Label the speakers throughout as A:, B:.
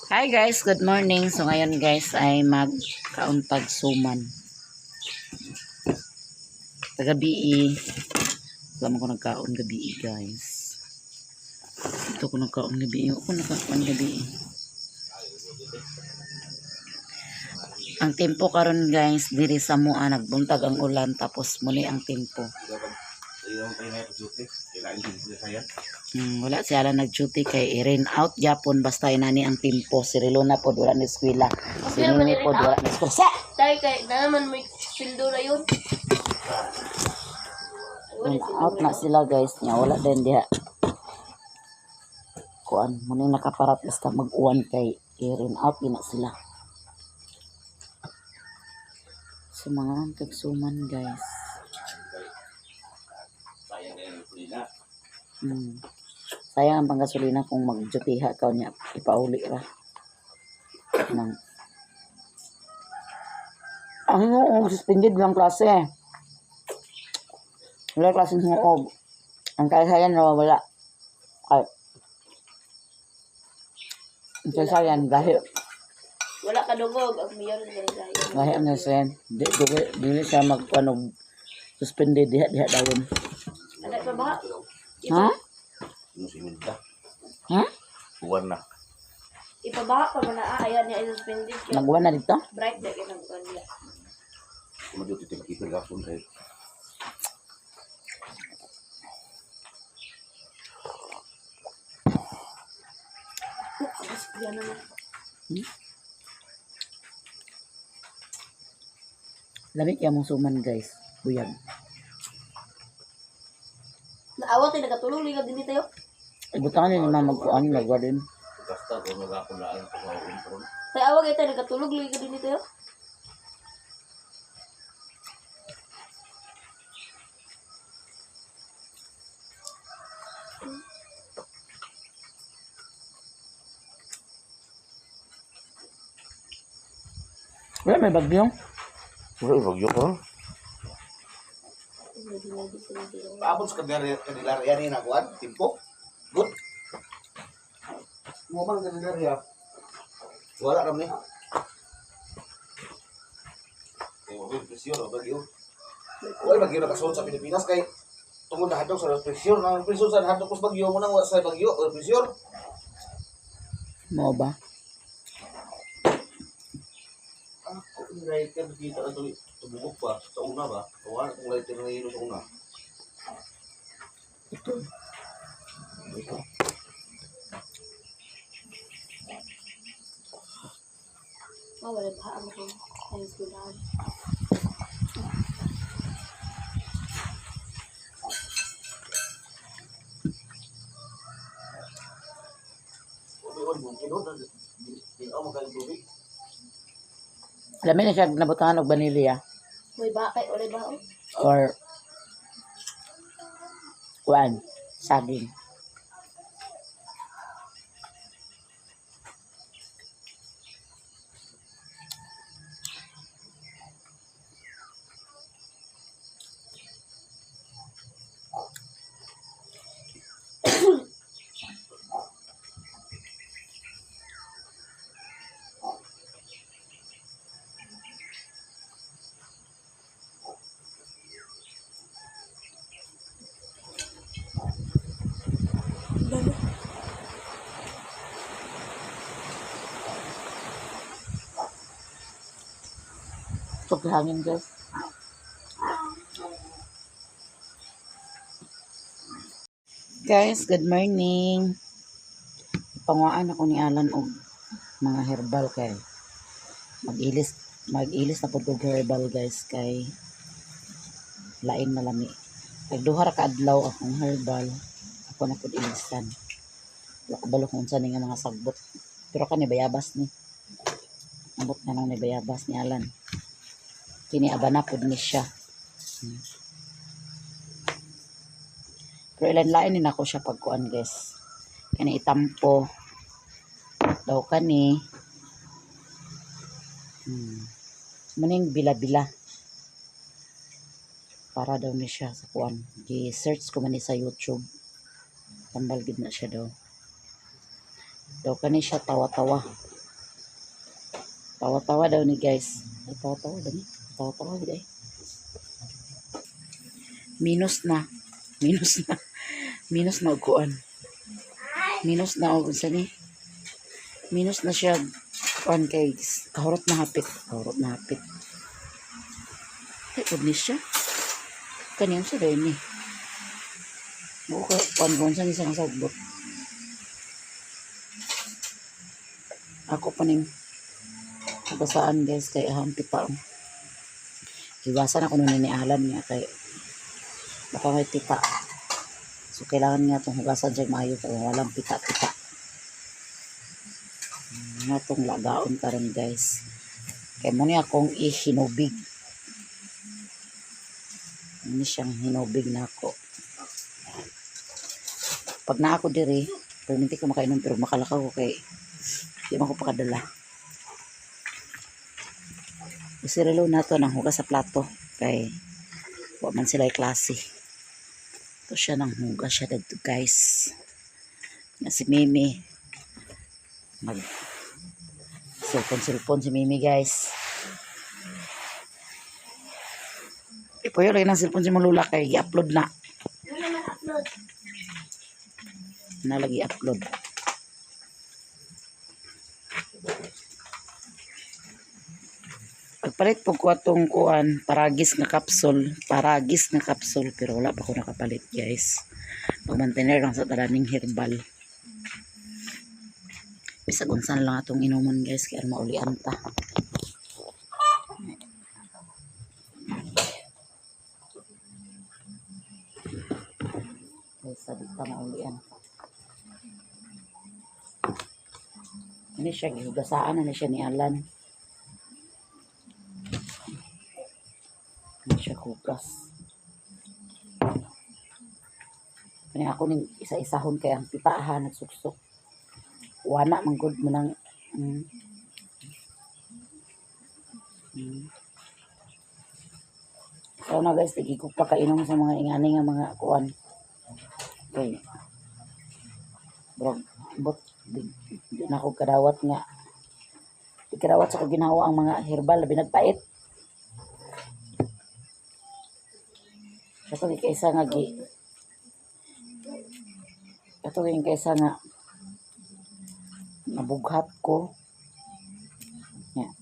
A: Hi guys, good morning. So ngayon guys ay magkauntag suman. Tagabi. Wala man ko nagkaon gabi guys. Ito ko nagkaon gabi. Ako nagkaon gabi. Ang tempo karon guys, diri sa mua nagbuntag ang ulan tapos muni ang tempo. Wala siya lang nag-duty kay i-rain out gyapon basta inani ang tempo. Si Relona pod wala ni eskwela. Si Nini pod wala ni eskwela. Sa!
B: Tay, kay na naman may sildo na yun.
A: Rain out na sila guys niya. Wala din diha. Kuan, muna yung nakaparat basta mag-uwan kay i-rain out din na sila. So mga kagsuman guys. Sayang ang panggasolina kung mag-dutyha ka niya ipauli ra. Nang ang oo, suspended lang klase. Wala klaseng huog. Ang kaysayan nawawala. Ay. Ang kaysayan dahil
B: Wala ka dugog. Ang mayor ng Galilayo.
A: dahil ang kaysayan di di dili siya mag ano suspended diha diha dawon.
B: Anak pa ba?
A: Ha? Ha?
C: Buwan na.
B: Ipabaha pa man na ah. Ayan niya i-suspended. Kaya
A: Nagwa na dito?
B: bright na kinang kanila.
C: Kumadyo titig ipil gapon kay.
B: Mas yan naman.
A: Lamig kaya mong suman guys. Buyag.
B: Naawa tayo nagatulog. Liga din tayo.
A: Ibutangan ni mama magkuan nagwa din.
C: Basta kung nagapon na ang pagkakon karon.
B: Tayo awa kayo tayo nagatulog. Liga din tayo.
A: Wala may bagyo.
C: Wala bagyo karon.
D: Paabot sa Candelaria ni nakuan, timpo. Good. Mo man Candelaria. Wala ram ni. Kay wa may presyon o bagyo. Wala bagyo nakasulod sa Pilipinas kay tungod na hadlok sa presyon, ang presyon sa hadlok sa bagyo mo nang wala sa bagyo o presyon.
A: Mao ba?
D: Ako ang lighter dito ato tubugok pa sa una ba? Wala akong lighter na hilo sa una.
A: Ito.
D: Ito.
B: Ah, wala ba ang ako. Ay, eskwelahan.
D: Wala mo kino di ako magkain tubig.
A: Lamig na siya nabutangan og vanilya
B: May ba kay wala ba? Oh?
A: or kuan saging. Tuk hangin guys. Guys, good morning. Panguan ako ni Alan og mga herbal kay mag-ilis mag-ilis na pud kog herbal guys kay lain na lami. Nagduha ra ka adlaw akong herbal, ako na pud ilisan. Wala ko balo kung unsa ni nga mga sagbot. Pero kani bayabas ni. Ambot na lang ni bayabas ni Alan. Kini abana pud ni siya. Pero ilan-lain ni nako siya pagkuan guys. Kani itampo daw kani. Maning bila-bila. Para daw ni siya sa kuan. Gi-search ko man ni sa YouTube. Tambal gid na siya daw. Daw kani siya tawa-tawa. Tawa-tawa daw ni guys. Ay, tawa-tawa daw ni. Tawa-tawa gid ay. Minus na. Minus na. Minus na og kuan. Minus na og unsa ni? Minus na siya kuan kay kahurot na hapit. Kahurot na hapit. Ay, pud ni siya. Kaniyang siya rin ni. Buo ka kuan kung unsa ni siya nga sagbot. Ako pa ning hugasaan guys kay ahang pita. Iwasan ako nun ni Alan nga kay baka may pita. So kailangan nga itong hugasan siya maayo kay walang pita-pita. Nga itong lagaon karon guys. Kay mo niya akong ihinubig. Ano siyang hinubig na ako. Pag na ako diri, perminti ko makainom pero makalakaw ko kay di man ko pakadala. Isirelo na to ng hugas sa plato kay wa man sila klase. Ito siya nang hugas siya dadto guys. Na si Mimi. Mag cellphone cellphone si Mimi guys. Ipuyo lagi ng cellphone si Malula kay i-upload na.
B: Ano naman upload?
A: Na lagi upload. Pagpalit po ko atong kuan, paragis nga capsule, pero wala pa ko nakapalit guys. Pagmantener lang sa taraning herbal. Bisag unsa na lang atong inomon guys, kaya maulian ta. Kaysa di ta maulian. Ano siya, gihugasaan na siya ni Alan. Ano siya hugas. Kani ako ning isa-isahon kay ang pitahan at suksok. Wana man gud mo nang So na guys, igi ko pa kainom sa mga ingani nga mga kuan. Okay. Bro, bot di, di na ako kadawat nga. Di kadawat sa ko ginawa ang mga herbal labi nagpait. Kato kaysa nga gi Kato yung kaysa nga nabughat ko. Ya.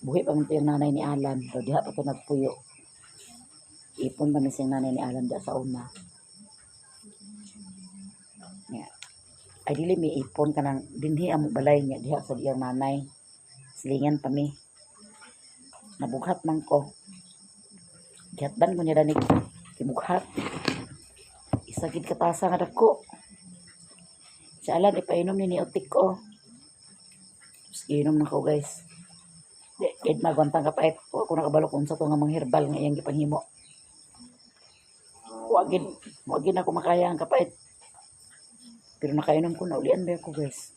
A: Buhi pa man to yung nanay ni Alan. Pero diha pa to nagpuyo. Ipon pa mi siyang nanay ni Alan diha sa una. Ya. Ay dili may ipon ka nang dinhi ang balay niya diha sa iyang nanay. Silingan pa mi. Nabughat man ko. Gihatdan ko niya danig gibughat. Isa gid ka tasa nga dako. Sa Alan ipainom ni ni ko. Tapos giinom na ko guys. Di, di magwantang kapait. Wa ko nakabalo kung sa to nga mga herbal nga iyang gipanghimo. Wa gid ako makaya ang kapait. Pero nakainom ko naulian ba ako guys.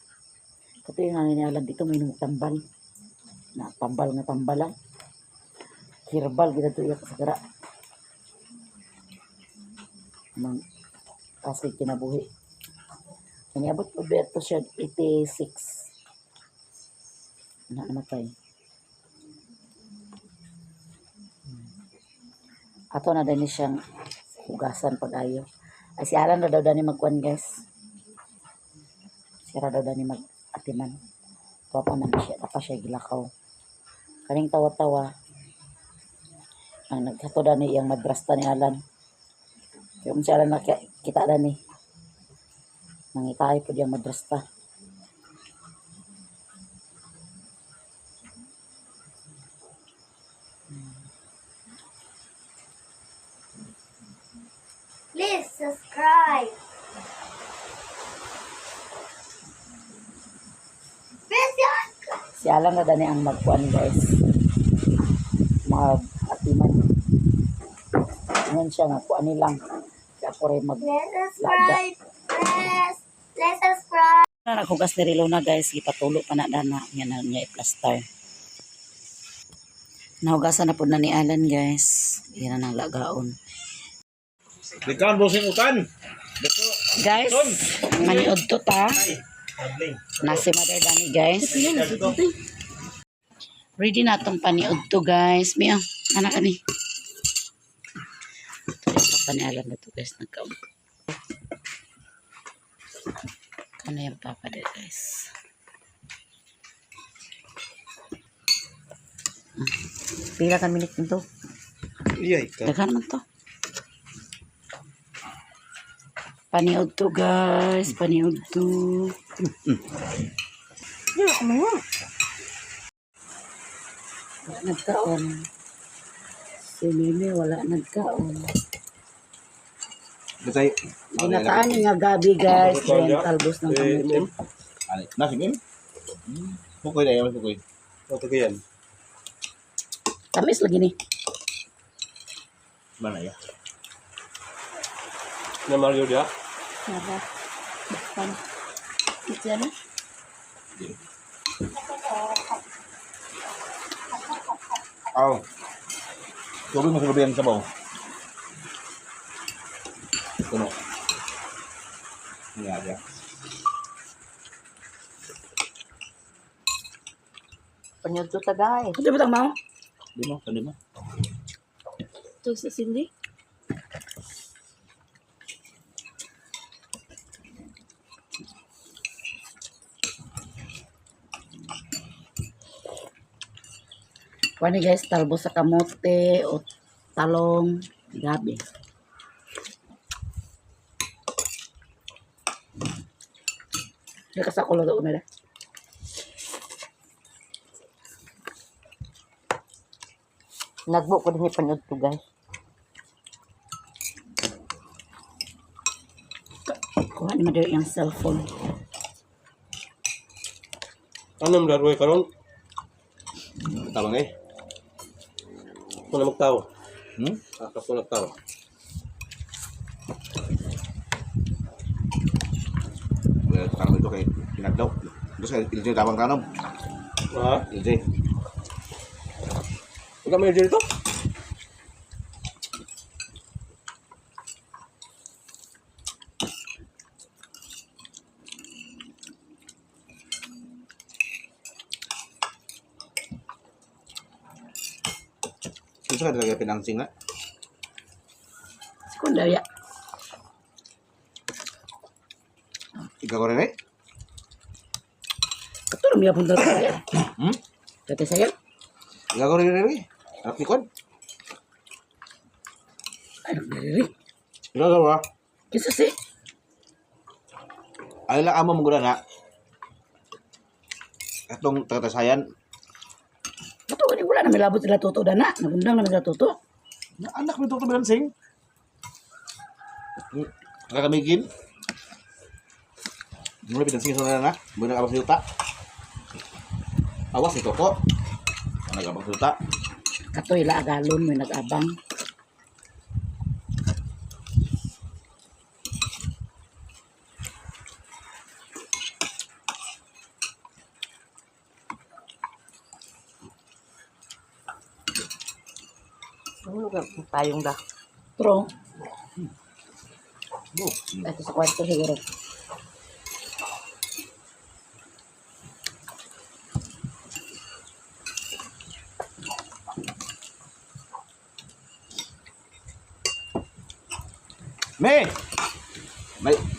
A: Kato yung nanay ni Alan dito may tambal. Na tambal nga tambal ah. Herbal gid to iya kasagara. Mang kasi kinabuhi. Niabot po ba ito siya 86. Na namatay. Ato na din siyang hugasan pag-ayo. Ay si Alan na daw dani magkuan guys. Siya ra daw dani mag-atiman. Tawa pa man siya, pa siya gilakaw. Kaning tawa-tawa. Ang naghato dani iyang madrasta ni Alan. Kaya kung si Alan nakita dani. Nangitay po diyang madrasta.
B: Please subscribe. Press your
A: Si Alan na dani ang magkuan guys. Mag-atiman. Ingon siya nga kuan nilang. Kaya ako rin mag
B: Please subscribe. Press. Please subscribe.
A: Na naghugas ni Rilona guys, gipatulo pa na dana niya na niya i-plaster. Nahugasan na po na ni Alan guys. Yan na ang lagaon.
D: Likan bosing utan.
A: Guys, maniod to ta. Nasi mother dani guys. Ready na tong paniud to, guys. Miya, anak ani. Ito yung papanialan na to, guys. Nagkaon. Ano yung papa de, guys?
E: Pila ka minute nito?
D: Iyay ka.
A: Daghan man to. Paniud to, guys. Paniud to. Wala nagkaon. Si Mimi wala nagkaon.
D: Bitay.
A: Ginataan ni nga gabi, guys. Then talbos ng kamote.
D: Ano? Nasi game? Pukoy na yan, pukoy.
F: O, taga yan.
A: Tamis lagi ni.
D: Mana ya?
F: Na Mario dia.
B: Nara. Bakpan. Ito yan eh.
D: Aw. Tubig mo sa gabi ang sabaw. Puno. Nga siya.
E: Panyod to ta guys.
A: Ito ba mau?
D: Di mo, sandi mo.
B: Ito sa Cindy.
A: Kuha guys, talbos sa kamote o talong. Gabi. Di ka sa kulo doon na.
E: Nagbo ko din panyod to guys.
A: Kuha ni Madio yung cellphone.
F: Anong laruay karon?
D: Tabang eh.
F: Ako na magtawo.
D: Hmm?
F: Ako na magtawo.
D: Well, tanong ito kay Pinagdaw. Gusto kay LJ tabang tanong.
F: Ha?
D: LJ.
F: Wala may dito?
D: Gusto ka talaga pinangsing na.
A: Sekundarya.
D: Ikaw ko rin eh.
A: Katulong niya punta sa yan.
D: Hmm?
A: Kata saya,
D: Ikaw ko rin rin eh. Anak ni Kwan.
A: ay, nagdariri.
D: Ikaw ka ba?
A: Kisa si,
D: Ay lang amo mong na. Atong tagatasayan.
A: kato gani wala na milabot sila toto dana. Nagundang na sila toto.
D: Na anak mo ito pinangsing. Nakakamigin. Mula pinangsing sa na. Mula nagabang sa yuta. Awas ito ko. Nagabang sa yuta.
A: Katoy la agalon may nag-abang.
E: Ano ka tayong da?
A: Pero,
D: Oh.
A: ito sa kwarto siguro.
D: Me!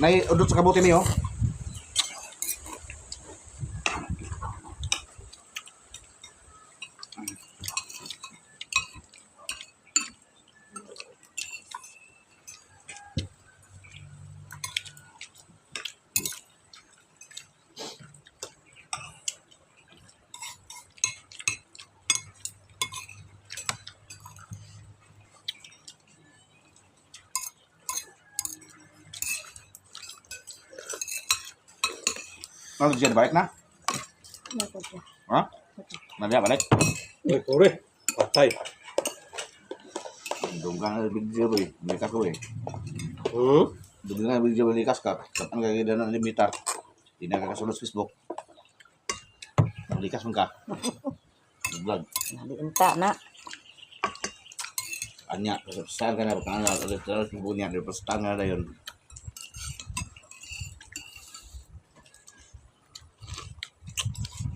D: May udot sa kabuti mi oh. Ano siya balik na?
B: Nako siya.
D: Ha? Nabya balik.
F: Uy, kore. Patay.
D: Dunggan na video boy. Likas ko eh.
F: Hmm?
D: Dunggan na video likas ka. Kapan ka gida na limita. Di na ka kasulod sa Facebook. Likas man ka. Vlog.
E: Naliunta na.
D: Anya, saan ka na ka na ulit ulit mo niya, saan ka na yun.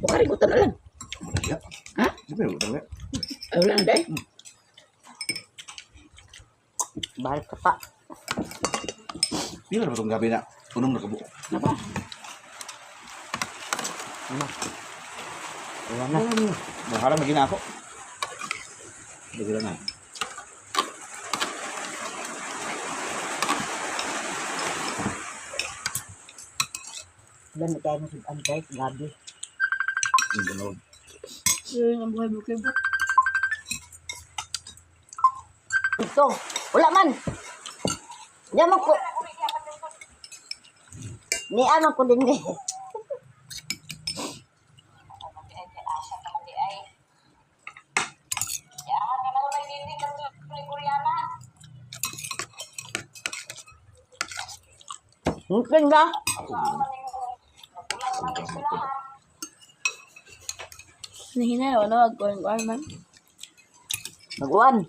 A: Bukari ko lang.
D: Wala ya.
A: Ha?
D: Di ba utang na?
A: Ay, wala na day.
E: Bahal ka pa.
D: Pila na ba itong gabi na? Unom na kabuo.
A: Nako.
E: Ano? Wala na.
D: Mahalang na gina ako. Hindi na.
E: Wala na tayo ng guys. Gabi.
D: Hindi na.
B: Yun ang buhay bukid.
E: Ito. Wala man. Yaman ko. Ni aman ko din eh. Mungkin ba?
B: Nahina, wala wag kuan man.
E: Mag-uwan.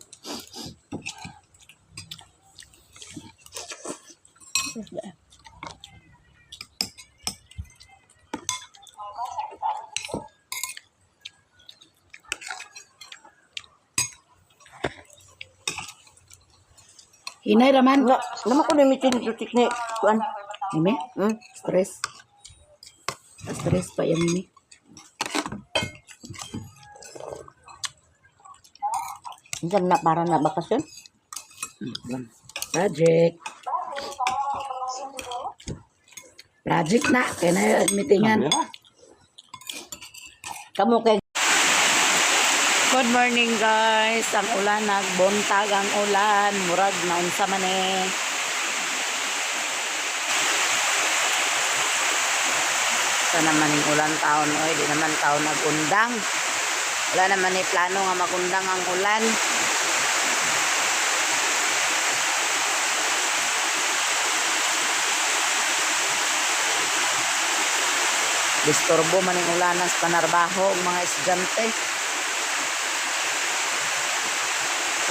A: Hinay raman.
E: Wala. Naman ko limitin ito ni kuan.
A: Mimi?
E: Hmm?
A: Stress. Stress pa yan, Mimi.
E: Minsan na para na bakasyon.
A: Project. Project na. Kaya na meetingan.
E: Kamu kay
A: Good morning, guys. Ang ulan, nagbuntag ang ulan. Murag naunsa man eh. Sa naman yung ulan taon, oy, di naman taon nagundang. Wala naman ni plano nga magundang ang ulan. Disturbo man yung ulanan sa panarbaho ang mga estudyante.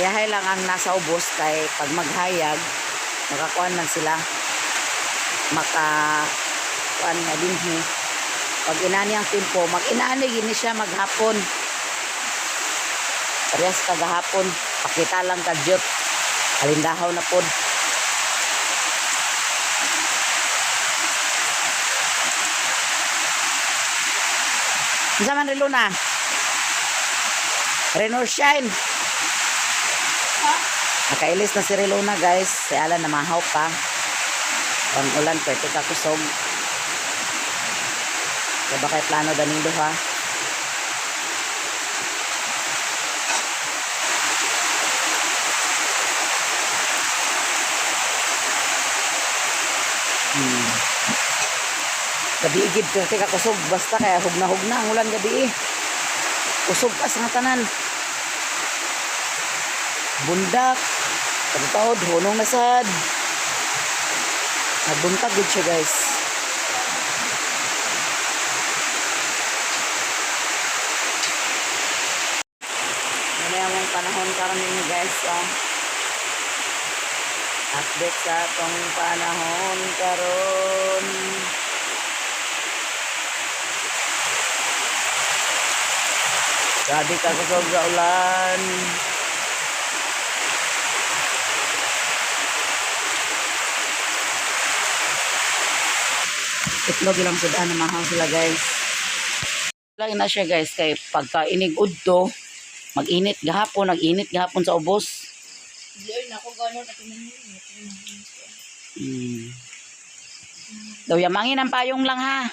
A: Yahay lang ang nasa ubos kay pag maghayag, makakuan man sila. Maka kuan nga dinhi. Pag inani ang timpo, mag-inani gini siya maghapon. Parehas kagahapon, pakita lang kadyot. Alindahaw na pod. Unsa man relo na? Rain or shine? Nakailis na si Relona, guys. Si Alan namahaw pa. Pang ulan, pwede ka kusog. Kaya ba kay plano daning duha? Gabi igid, pwede ka kusog. Basta kaya hugna-hugna ang ulan gabi eh. Kusog ka sa nga tanan. Bundak. Pagtaod, hunong na sad. Nagbuntag gud siya, guys. Ano yung panahon karon ninyo, guys, ah. Update sa atong panahon karon. Grabe ka kusog sa ulan. Itlog ilang sudan na mahaw sila, guys. Lang na siya, guys, kay pagka inig udto, mag-init gahapon, nag-init gahapon sa ubos.
B: Diyan ako ganon at tingnan.
A: Daw yamangin ang payong lang ha.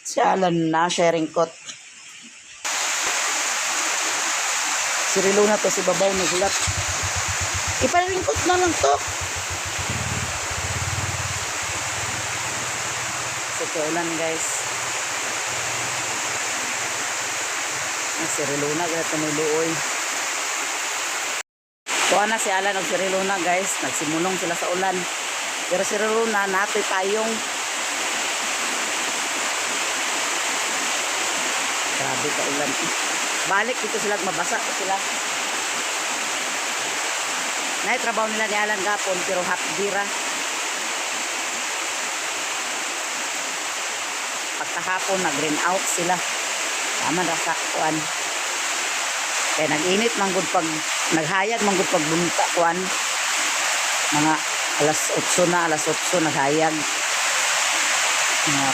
A: Si Alan na sharing kot. Si Riluna to si Babaw nagulat. Iparingkot na lang to. So, ulan, guys. Ah, si Riluna, ganito niluoy. Kuha na si Alan og si Riluna, guys. Nagsimunong sila sa ulan. Pero si Riluna, natoy payong. Grabe ka ulan. Balik dito sila, mabasa ko sila. Nay, trabaho nila ni Alan gapon, pero half dira. Pagkahapon nag-rain out sila. Tama ra sa kuan. Kay nag-init man gud pag naghayag man gud pag bunta kuan. Mga alas 8 na, alas 8 naghayag. Mga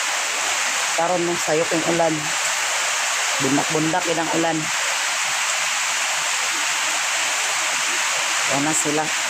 A: karon nung sayop yung ulan. Bundak-bundak ang ulan. Wala sila.